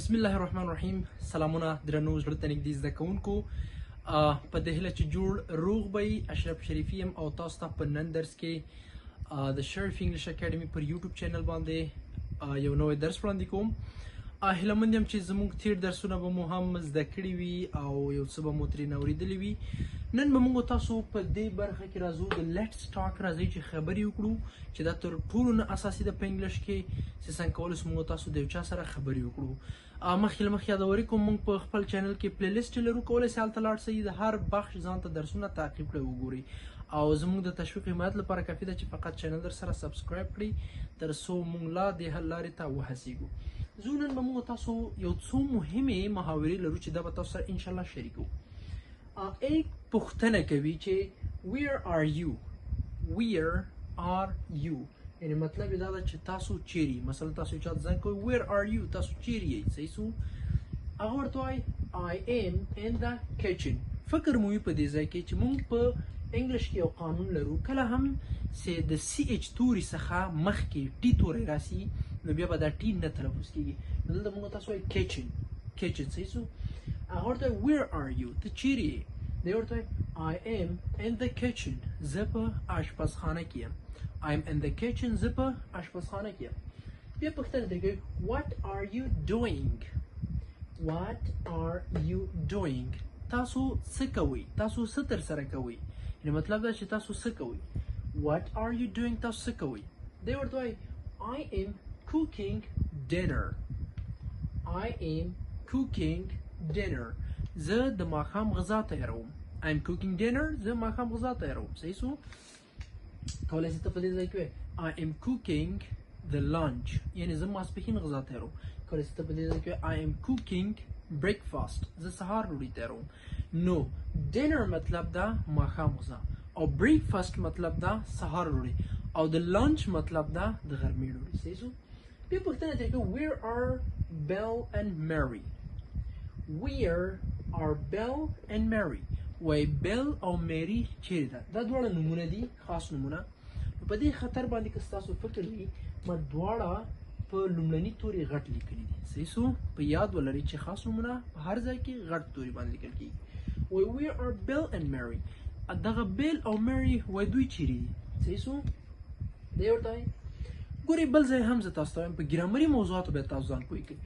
بسم الله الرحمن الرحیم. سلامونه درنو زړه ته نږدې زده کوونکو، په دې هیله چې جوړ روغ به یئ. اشرف شریفي یم او تاسو ته په نن درس کې د شریف انګلیش اکاډمي پر یوټیوب چینل باندې یو نوی درس وړاندې کوم. هیله مند یم چې زموږ تیر درسونه به مو هم زده کړي وي او یو څه به مو ترې اورېدلي وي. نن به موږ تاسو په دې برخه کې راځو د let's talk، راځئ چې خبرې وکړو، چې دا تر ټولو نه اساسي ده په انګلیش کې چې څنګه کولی شو موږ تاسو د یو چا سره خبرې وکړو. مخکې له مخکې یادوري کوم، موږ په خپل چینل کې playlist لرو، کولی شئ هلته لاړ شئ، د هر بخش ځان ته درسونه تعقیب کړئ، وګورئ. او زموږ د تشویق حمایت لپاره کافي ده چې فقط چینل در سره subscribe کړئ، تر څو موږ لا دې حل لارې ته وهڅېږو. زه نن به موږ تاسو یو څو مهمې محاورې لرو چې دا به تاسو سره انشاءالله شریکو. ایک پوښتنه کوي چې where are you، where are you، یعنی مطلب یې دا ده چې تاسو چیرې. مثلا تاسو چا ته زنګ کوئ، where are you، تاسو چیرې یئ، صحیح سو؟ هغه ورته وایي I am in the kitchen. فکر مو وي په دې ځای کې چې موږ په انګلیش کې یو قانون لرو، کله هم چې د CH توري څخه مخکې T توری راسي نو بیا به دا T نه تلفظ کېږي. نو دلته موږ تاسو وایي kitchen، kitchen، صحیح سو؟ هغه ورته وایي where are you، ته چیرې یې؟ دی ورته وایي I am in the kitchen، زه په آشپزخانه کې یم. I am in the kitchen، زه په آشپزخانه کې یم. بیا پوښتنه ترې کوي what are you doing، what are you doing، تاسو څه کوئ، تاسو څه ترسره کوئ، یعنی مطلب دا چې تاسو څه کوئ. What are you doing، تاسو څه کوئ؟ دی ورته وایي I am cooking dinner، I am cooking dinner، زه د ماښام غذا تیاروم. I am cooking dinner، زه ماښام غذا تیاروم. صحیح سو؟ کولی شې ته په دې ځای کې ووایې I am cooking the lunch، یعنی زه ماسپښین غذا تیاروم. کولی شې ته په دې ځای کې ووایې I am cooking breakfast، زه سهار ډوډۍ تیاروم. نو dinner مطلب دا ماښام غذا، او breakfast مطلب دا سهار ډوډۍ، او د lunch مطلب دا د غرمې ډوډۍ. صحیح سو؟ بیا پوښتنه ترې کوي where are Bill and Mary، where are Bill and Mary، وایي بیل او میری چیرې ده؟ دا دواړه نومونه دي، خاص نومونه. نو په دې خطر باندې که ستاسو فکر وي، ما دواړه په لومړني توري غټ لیکلي دي. صحیح سو؟ په یاد ولرئ چې خاص نومونه په هر ځای کې غټ توري باندې لیکل کېږي. وایي where are Bill and Mary، دغه بیل او میری وایي دوی چیرې دي؟ صحیح سو؟ دی ورته وایي ګورئ بل ځای هم زه تاسو ته وایم، په ګرامري موضوعاتو باید تاسو ځان پوه کړئ.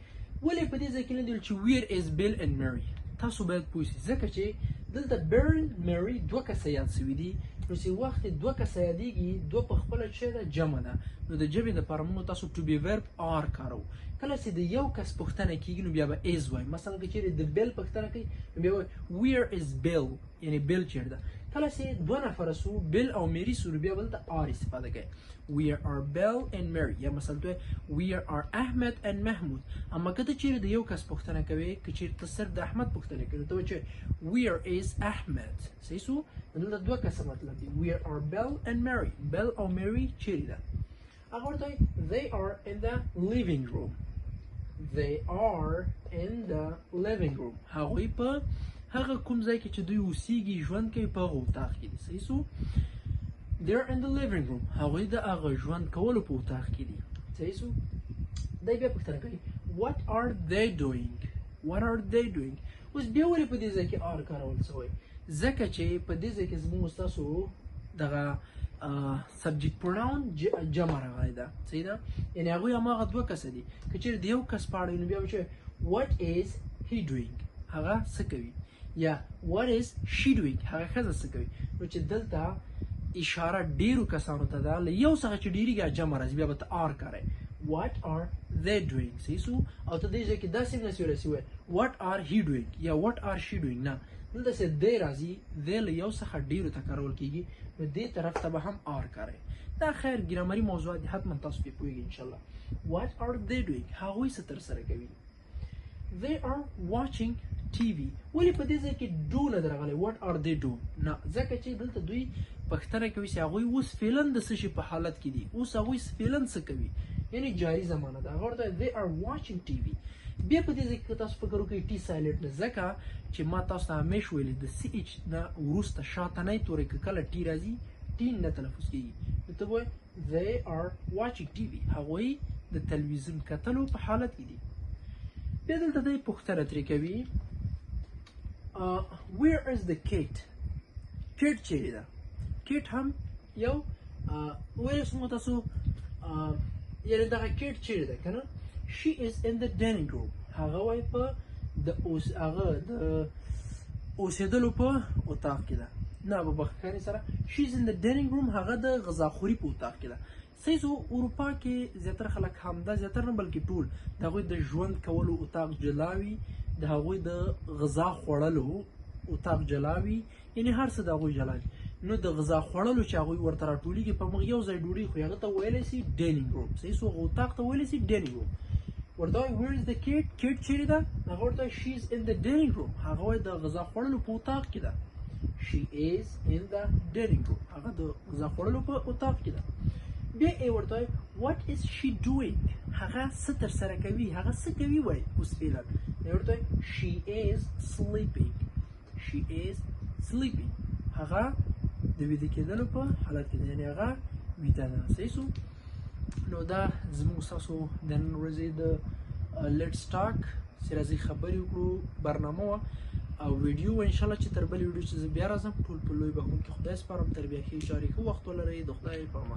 ولې په دې ځای کې نه دي چې where is Bill and Mary؟ تاسو باید پوه شئ، ځکه چې دلته بیل میری دوه کسه یاد سوي دي. نو چې وخت دوه کسه یادېږي، دوه په خپله چې ده جمع ده، نو د جمع دپاره موږ تاسو to be verb are کاروو. کله چې د یو کس پوښتنه کېږي نو بیا به is وایي. مثلا که چیرې د بیل پوښتنه کوي نو بیا وایي where is Bill، یعنی بیل چیرې ده. کله چې دوه نفره سو، بیل او میری سو، نو بیا به دلته are استفاده کوي. Where are Bill and Mary، یا مثلا ته where are Ahmed and Mahmoud. اما که ته چیرې د یو کس پوښتنه کوې، که چیرې ته صرف د احمد پوښتنه کوې، نو ته وایې چې where is Ahmed. صحیح سو؟ دلته دوه کسه مطلب دی، where are Bill and Mary، بیل او میری چیرې ده؟ هغه ورته وایي they are in the living room، they are in the living room، هغوی په هغه کوم ځای کې چې دوی اوسیږي، ژوند کوي، په هغه اتاق کې دي. صحیح سو؟ They are in the living room، هغوی د هغه ژوند کولو په اتاق کې دي. صحیح سو؟ دی بیا پوښتنه کوي what are they doing، what are they doing. اوس بیا ولې په دې ځای کې are کارول سوی؟ ځکه چې په دې ځای کې زموږ ستاسو دغه subject pronoun جمع راغلی ده. صحیح ده؟ یعنی هغوی هماغه دوه کسه دي. که چیرې د یو کس په اړه وي نو بیا به چې what is he doing، هغه څه کوي، یا what is she doing، هغه ښځه څه کوي. نو چې دلته اشاره ډیرو کسانو ته ده، له یو څخه چې ډیریږي جمع راځي، بیا به ته are کاروې what are they doing. صحیح سو؟ او ته دې ځای کې داسې هم نشي ویلی چې وایي what are he doing یا what are she doing، نه، دلته چې they راځي، they له یو څخه ډیرو ته کارول کیږي، نو دې طرف ته به هم are کاروې. دا خیر ګرامري موضوعات دي، حتما تاسو پرې پوهېږئ انشاءالله. What are they doing، هغوی څه ترسره کوي؟ They are watching TV. ولې په دې ځای کې do نه دی راغلی؟ What are they do؟ نه، ځکه چې دلته دوی پوښتنه کوي چې هغوی اوس فعلا د څه شي په حالت کې دي، اوس هغوی فعلا څه کوي، یعنی جاري زمانه ده. هغه ورته they are watching TV. بیا په دې ځای کې تاسو فکر وکړئ T silent نه، ځکه چې ما تاسو ته همیش ویلي د CH نه وروسته شاته نه توری که کله T راځي T نه تلفظ کېږي، نو ته وایې they are watching TV، هغوی د تلویزیون کتلو په حالت کې دي. بیا دلته دی پوښتنه ترې کوي، where is the cat؟ cat چیرې ده؟ cat هم یو ویلی شو تاسو، یعنې دغه cat چیرې ده که نه؟ She is in the dining room. هغه وایي په د اوس هغه د اوسېدلو په اتاق کې ده. نه، په بخښنې سره، she is in the dining room، هغه د غذاخوري په اتاق کې ده. صحیح سو. اروپا کې زیاتره خلک همدا، زیاتره نه بلکې ټول، د هغوی د ژوند کولو اتاق جلا وي، د هغوی د غذا خوړلو اتاق جلا وي، یعنې هر څه د هغوی جلا وي. نو د غذا خوړلو چې هغوی ورته راټولیږي په مخ یو ځای ډوډۍ خوري، هغه ته ویلی سي dining room. صحیح سو. هغه اتاق ته ویلی سي dining room. ورته وایي where is the cat؟ cat چیرې ده؟ هغه ورته وایي she is in the dining room، هغه وایي د غذا خوړلو په اتاق کې ده. She is in the dining room، هغه د غذا خوړلو په اتاق کې ده. بیا یې ورته وایي what is she doing؟ هغه څه ترسره کوي؟ هغه څه کوي وایي اوس فعلا. بیا ورته وایي she is sleeping. She is sleeping، هغه د ویده کېدلو په حالت کې ده، یعنې هغه ویده ده. صحیح سو. نو دا زموږ ستاسو د نن ورځې د let's talk چې راځئ خبرې وکړو برنامه وه او ویډیو وه. انشاءالله چې تر بلې ویډیو چې زه بیا راځم، ټول په لوی بخښونکي خدای سپارم. تر بیا ښې چارې، ښه وخت ولرئ. د خدای په امان.